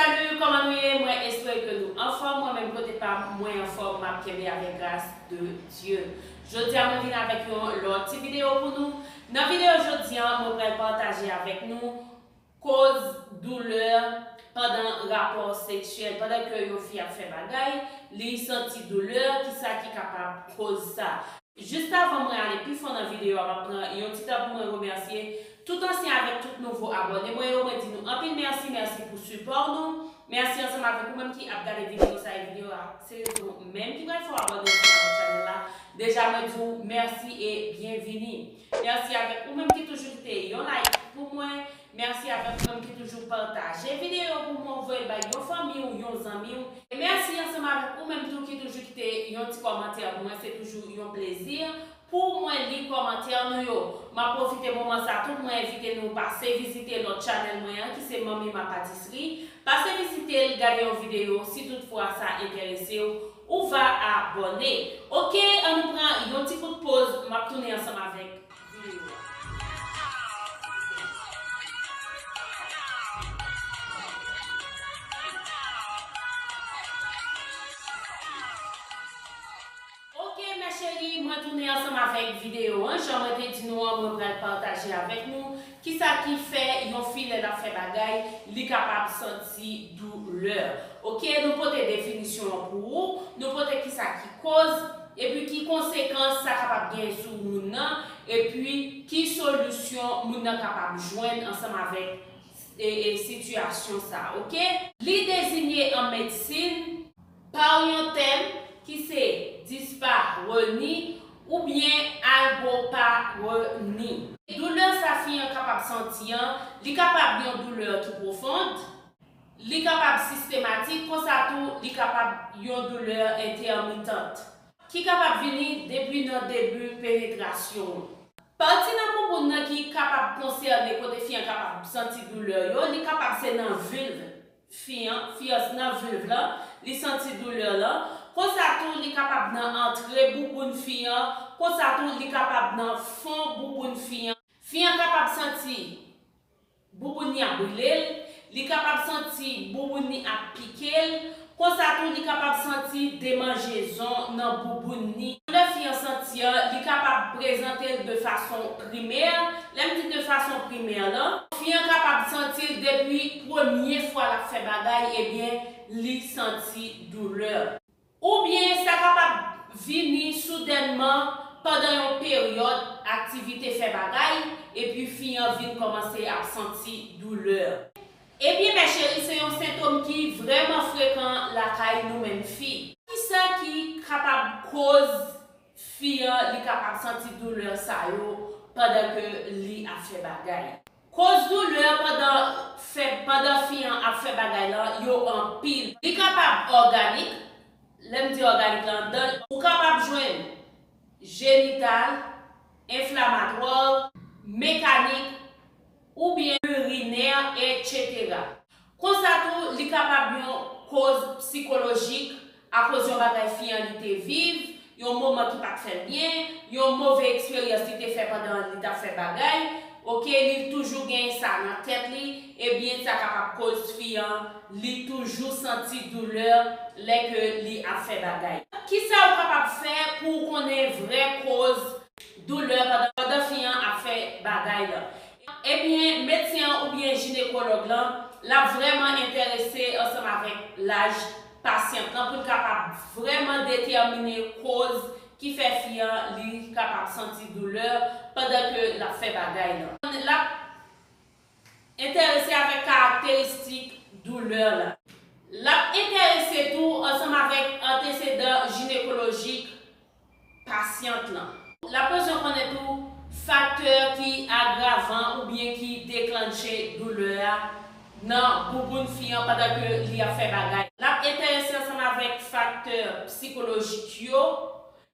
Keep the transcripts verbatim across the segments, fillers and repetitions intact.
Salut, kòman nou ye? Mwen espere ke nou anfòm. Mwen menm kote pa m, mwen anfòm, m ap kenbe avèk gras de Dye. Jodi a mwen vin avèk yon lòt ti videyo pou nou. Nan videyo jodi a, mwen pral pataje avèk nou koz doulè pandan rapò seksyèl. Pandan ke yon fi ap fè bagay, li santi doulè, kisa ki kapab koz sa? Jis avan mwen ale pi fon nan videyo a, m ap pran yon ti tan pou mwen remèsye tout ansyen avèk tout nouvo abòne mwen yo. Mwen di nou anpil mèsi, mèsi pou sipò nou. Mèsi ansanm avèk ou menm ki ap gade videyo sa e videyo a. Se ou menm ki pral fè w abòne ansanm avèk chanèl la. Deja mwen di w mèsi e byenvini. Mèsi avèk ou menm ki toujou kite yon like pou mwen. Mèsi avèk ou menm ki toujou pataje videyo pou mwen, voye l bay yon fanmi w, yon zanmi w. E mèsi ansanm avèk ou menm tou ki toujou kite yon ti kòmantè pou mwen, se toujou yon plezi pou mwen li kòmantè nou yo. M ap pwofite moman sa tou pou mwen envite nou pase vizite lòt chanèl mwen an ki se Manmi Ma Patisserie. Pase vizite l, gade yon videyo, si toutfwa sa enterese w, ou va abòne. Oke, ann nou pran yon ti kout poz, m ap tounen ansanm avèk videyo a. Oke, mè cheri, mwen tounen ansanm avèk videyo an. Jan mwen te di nou an, mwen pral pataje avèk nou kisa ki fè yon fi lè l ap fè bagay, li kapab santi doulè. Oke, nou pote definisyon an pou ou, nou pote kisa ki koz, epi ki konsekans sa kapab genyen sou moun nan, epi ki solisyon moun nan kapab jwenn ansanm avèk, e, e, sitiyasyon sa, oke? Li dezinye an medsin pa yon tèm ki se disparoni oubyen algoparoni. Doulè sa fi an kapab santi an, li kapab yon doulè ki pwofon, li kapab sistematik, konsa tou li kapab yon doulè entèmitan ki kapab vini depi nan debi penetrasyon an. Pati nan bouboun nan ki kapab konsène kote fi an kapab santi doulè yo, li kapab se nan vilv fi an, fi an nan vilv lan, li santi doulè lan. Konsa tou, li kapab nan antre bouboun fi an, konsa tou, li kapab nan fon bouboun fi an. Fi an kapab santi bouboun li ap brile l, li kapab santi bouboun li ap pike l, konsa tou li kapab santi demanjezon nan bouboun li. Doulè fi an santi an, li kapab prezante l de fason primè. Lè m di de fason primè lan, fi an kapab santi l depi premye fwa l ap fè bagay, ebyen, li santi doulè. Oubyen sa kapab vini soudènman pandan yon peryòd aktivite fè bagay, epi fi an vin kòmanse ap santi doulè. Ebyen, mè cheri, se yon sentòm ki vrèman frekan lakay nou menm fi. Kisa ki kapab koz fi an, li kapab santi doulè sa yo pandan ke li ap fè bagay? Koz doulè pandan fè, pandan fi an ap fè bagay lan, yo anpil. Li kapab òganik, lè m di òganik lan, dan, ou kapab jwenn jenital, enflamatwa, mekanik, oubyen irinè, etsetera. Konsa tou, li kapab yon koz sikolojik, akoz yon bagay fi an li te viv, yon moman ki pa t fè l byen, yon move eksperyans li te fè pandan li t ap fè bagay, oke, li toujou gen sa nan tèt li, ebyen, sa kapab koz fi an, li toujou santi doulè lè ke li ap fè bagay. Kisa ou kapab fè pou w konnen vrè koz doulè pandan, pandan fi an ap fè bagay lan? Ebyen, medsen an oubyen jinekològ lan, l ap vrèman enterese ansanm avèk laj pasyant lan pou l kapab vrèman detèmine koz ki fè fi an li kapab santi doulè pandan ke l ap fè bagay lan. L ap enterese avèk karakteristik doulè la. L ap enterese tou ansanm avèk antesedan jinekolojik pasyant lan. L ap bezwen konnen tou faktè ki agravan oubyen ki deklanche doulè a nan bouboun fi an pandan ke li ap fè bagay. L ap enterese ansanm avèk faktè sikolojik yo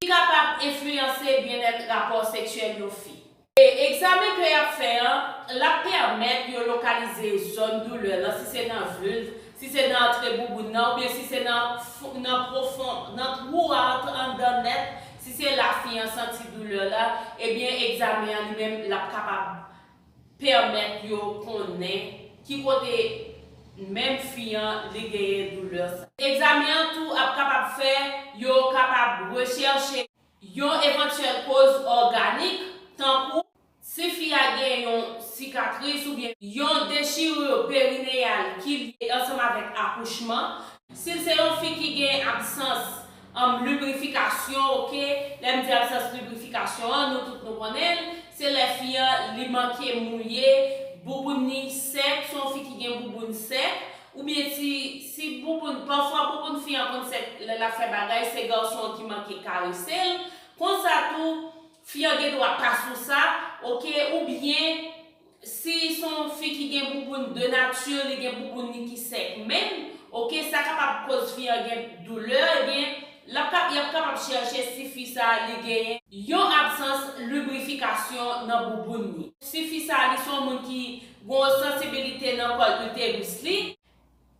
ki kapab enfliyanse byennèt rapò seksyèl yon fi. E egzamen ke y ap fè an, l ap pèmèt yo lokalize zòn doulè lan, si se nan vilv, si se nan antre bouboun nan, oubyen si se nan fon, nan pwofon, nan twou a, anndan nèt, si se la fi an santi doulè la, ebyen, egzamen an li menm, l ap kapab pèmèt yo konnen ki kote menm fi an li genyen doulè sa. Egzamen an tou ap kapab fè yo kapab rechèche yon evantyèl koz òganik, tankou si fi a gen yon sikatris oubyen yon dechirur perineyal ki lye ansanm avèk akouchman, si l se yon fi ki gen absans, um, librifikasyon, oke, lè m di absans librifikasyon an, nou tout nou konnen l, se lè fi an li manke mouye, bouboun ni sèk, se yon fi ki gen bouboun sèk, oubyen si, si bouboun, pafwa bouboun fi an konn sèk lè l ap fè bagay, se gason an ki manke karese l, konsa tou, fi an gen dwa pa sou sa, oke, oubyen si se yon fi ki gen bouboun de nati, li gen bouboun li ki sèk menm, oke, sa kapab koz fi an gen doulè, ebyen, l ap kap-, y ap kapab chèche si fi sa a li genyen yon absans librifikasyon nan bouboun li. Si fi sa a li se yon moun ki gen yon sansibilite nan kòl iteris li,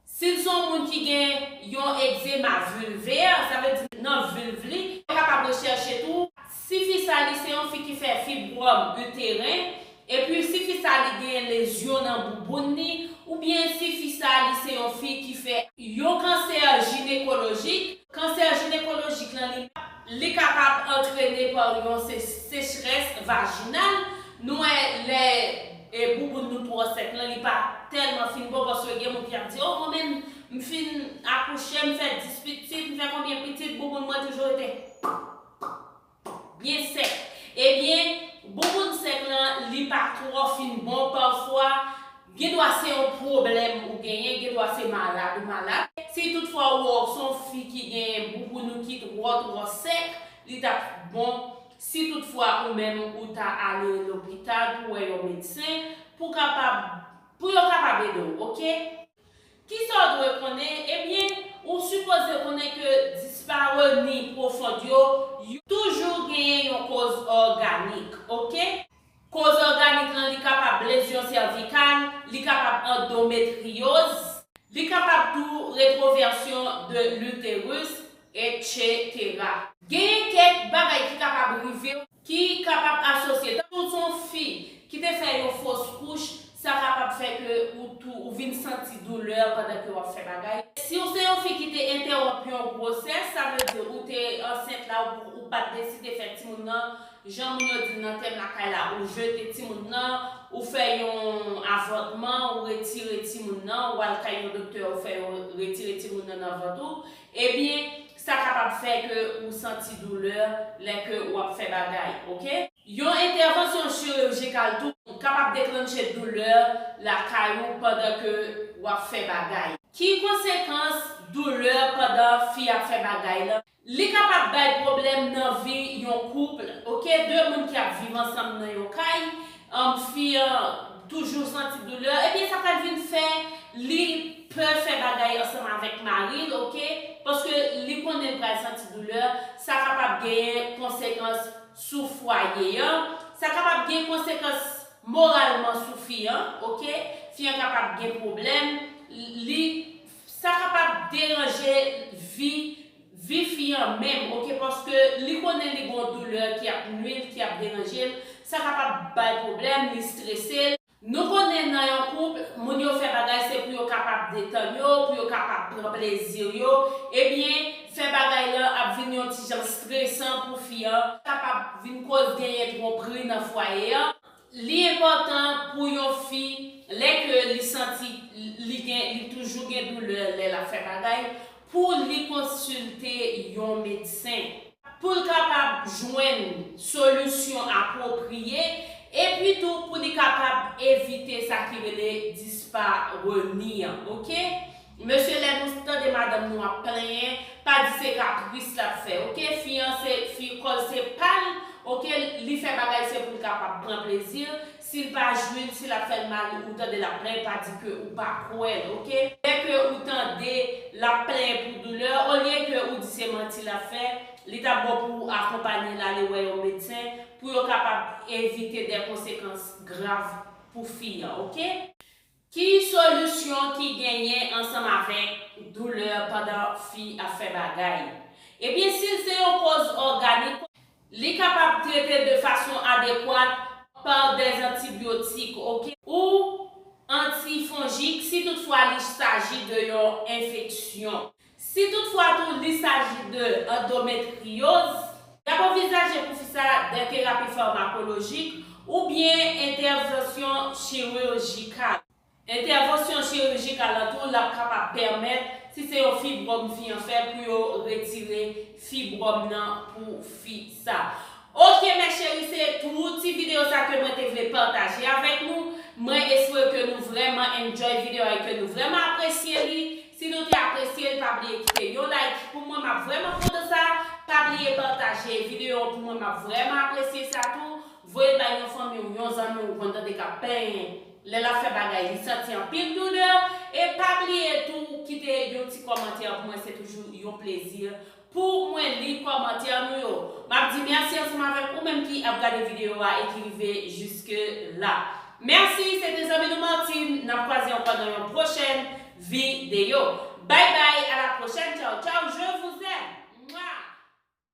si l se yon moun ki gen yon egzema vilvè, sa vle di nan vilv li, yo kapab rechèche tou. Si fi sa li se yon fi ki fè fibwòm iteren, epi si fi sa li gen lezyon nan bouboun li, oubyen si fi sa li se yon fi ki fè yon kansè jinekolojik, kansè jinekolojik lan li, li kapab antrene pa yon se-, sechrès vajinal. Nou wè lè e bouboun nou twò sèk lan, li pa tèlman fin bon, paske gen moun ki ap di, "O, mwen menm, m fin akouche, m fè dis pitit, m fè konbyen pitit, bouboun mwen toujou rete byen sèk." Ebyen, bouboun sèk lan, li pa twò fin bon, pafwa, gen dwa se yon pwoblèm ou genyen, gen dwa se malad ou malad. Si toutfwa ou wè w se yon fi ki gen bouboun ou ki twò, twò sèk, li t ap bon si toutfwa ou menm ou ta ale lopital pou wè yon medsen, pou kapab, pou yo kapab ede w, oke? Kisa w dwe konnen? Ebyen, ou sipoze konnen ke disparoni pwofond yo, yo toujou genyen yon koz òganik, oke? Koz òganik lan, li kapab lezyon sèvikal, li kapab andometriyoz, li kapab tou retwovèsyon de l'utérus, etsetera. Genyen kèk bagay ki kapab rive w ki kapab asosye. Tankou se yon fi ki te fè yon fos kouch, sa kapab fè ke ou tou, ou vin santi doulè pandan ke w ap fè bagay. Si w se yon fi ki te entèwonp yon gwosès, sa vle di ou te ansent la, ou, ou pa t deside fè timoun nan, jan moun yo di l nan tèm lakay la, ou jete timoun nan, ou fè yon avòtman, ou retire timoun nan, ou al kay yon doktè, ou fè yo retire timoun nan nan vant ou, ebyen, sa kapab fè ke ou santi doulè lè ke w ap fè bagay, oke? Yon entèvansyon chirijikal tou kapab deklanche doulè lakay ou pandan ke w ap fè bagay. Ki konsekans doulè pandan fi ap fè bagay lan? Li kapab bay pwoblèm nan vi yon koup, oke, de moun ki ap viv ansanm nan yon kay, um, fi an toujou santi doulè, ebyen sa pral vin fè li pè fè bagay ansanm avèk mari l, oke, paske li konnen l pral santi doulè, sa kapab genyen konsekans sou fwaye an, sa kapab gen konsekans moralman sou fi an, oke, fi an kapab gen pwoblèm, li, sa kapab deranje vi, vi fi an menm, oke, paske li konnen li gen yon doulè ki ap nwi l, ki ap deranje l, sa kapab bay pwoblèm, li strese l. Nou konnen nan yon koup, moun yo fè bagay se pou yo kapab detann yo, pou yo kapab pran plezi yo, ebyen, fè bagay lan ap vin yon ti jan stresan pou fi an, kapab vin koz genyen twonpri nan fwaye an. Li enpòtan pou yon fi, lè ke li santi li gen, li toujou gen doulè lè l ap fè bagay, pou li konsilte yon medsen, pou l kapab jwenn solisyon apwopriye, epi tou pou li kapab evite sa ki rele disparoni an, oke? Mesye, lè nou tande madanm nou ap plenyen, pa di se kapris l ap fè, oke? Fi an se, fi kò l se pa l, oke? Li fè bagay se pou l kapab pran plezi l. Si l pa jwi l, si l ap fè l mal, ou tande l ap plenyen, pa di ke ou pa kwè l, oke? Lè ke ou tande l ap plenyen pou doulè, olye ke ou di se manti l ap fè, li t ap bon pou ou akonpanye l ale wè yon medsen pou yo kapab evite de konsekans grav pou fi an, oke? Ki solisyon ki genyen ansanm avèk doulè pandan fi ap fè bagay? Ebyen, si l se yon koz òganik, li kapab trete de fason adekwat pa de antibyotik, oke? Ou antifonjik si toutfwa li saji de yon enfeksyon. Si toutfwa tou li saji de andometriyoz, y ap anvizaje pou fi sa de terapi famakolojik oubyen entèvansyon chirijikal. Entèvansyon chirijikal la tou, l ap kapab pèmèt, si se yon fibwòm fi an fè, pou yo retire fibwòm nan pou fi sa. Ok, mes chéries, se tou ti videyo sa ke mwen te vle pataje avèk nou. Mwen espere ke nou vrèman enjoy videyo a e ke nou vrèman apresye li. Si nou te apresye l, pa bliye kite yon like pou mwen, m ap vrèman kontan sa. Pa bliye pataje videyo pou mwen, m ap vrèman apresye sa tou. Voye l bay yon fanmi w, yon zanmi w, ou konn tande k ap plenyen. Lè l ap fè bagay, li santi anpil doulè. E pa bliye tou kite yon ti kòmantè pou mwen, se toujou yon plezi pou mwen li kòmantè nou yo. M ap di mèsi ansanm avèk ou menm ki ap gade videyo a e ki rive jiske la. Mèsi, se te zanmi nou Martine. N ap kwaze ankò nan yon pwochèn videyo. Bay bay, a la pwochèn.